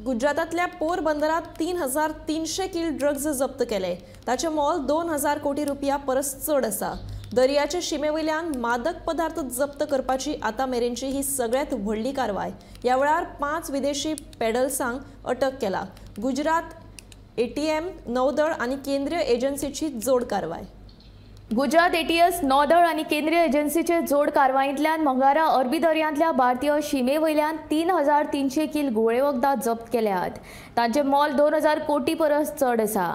गुजरातांतल्या पोरबंदरात 3300 किल ड्रग्ज जप्त केले. ताचें मोल 2000 कोटी रुपया परस चड आसा. दर्याचे शिमे वयल्यान मादक पदार्थ जप्त करपाची आतां मेरेनची ही सगळ्यांत व्हडली कारवाय. ह्या वेळार 5 विदेशी पेडल्सांक अटक केला. गुजरात एटीएम, नौदळ आनी केंद्रीय एजन्सीची जोड कारवाय. गुजरात एटीएस, नौदळ आनी केंद्रीय एजन्सीचे जोड कारवायेंतल्यान मंगळारा अरबी दर्यांतल्या भारतीय शिमे वयल्यान 3300 किल घुंवळे वखदां जप्त केल्यात. तांचे मोल 2000 कोटी परस चड आसा.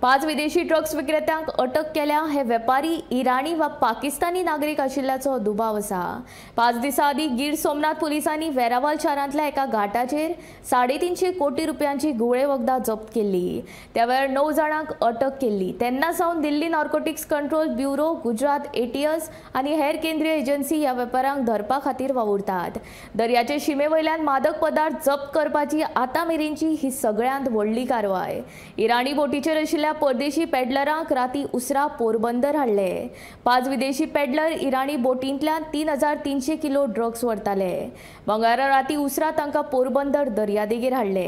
5 विदेशी ड्रग्स विक्रेत्यांक अटक केल्या. हे वेपारी इराणी वा पाकिस्तानी नागरीक आशिल्ल्याचो दुबाव आसा. 5 दिसां आदीं गीर सोमनाथ पुलिसांनी वेरावल शारांतल्या एका घाटाचेर 350 कोटी रुपयांची घुंवळे वखदां जप्त केल्ली. त्या वेळार 9 जाणांक अटक केल्ली. तेन्ना सावन Delhi narcotics control bureau, Gujarat ATS आनी हेर केंद्रीय एजन्सी ह्या वेपारांक धरपा खातीर वावुरतात. दर्याचे शिमे वयल्यान मादक पदार्थ जप्त करपाची आतां मेरेनची ही सगळ्यांत व्हडली कारवाय. इराणी बोटीचेर आशिल्ल्या परदेशी पेडलरांक राती उसरा पोरबंदर हाडले. 5 विदेशी पेडलर इराणी बोटींतल्यान 3300 किलो ड्रग्स व्हरताले. मंगळारा राती उसरा तांकां पोरबंदर दर्यादेगेर हाडले.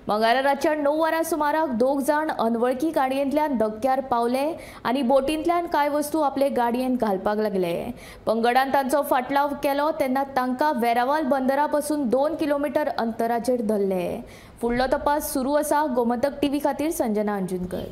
मंगळारा रातच्या 9 वरां सुमाराक 2 जाण अनवळखी गाडयेंतल्यान धक्क्यार पावले आनी बोटींतल्यान कांय वस्तू आपले गाडयेन घालपाक लागले. पंगडान तांचो फाटलाव केलो तेन्ना तांकां वेरावल बंदरा पासून 2 किलोमीटर अंतराचेर धरले. फुडलो तपास सुरू आसा. गोमंतक टीव्ही खातीर संजना अंजुनकर.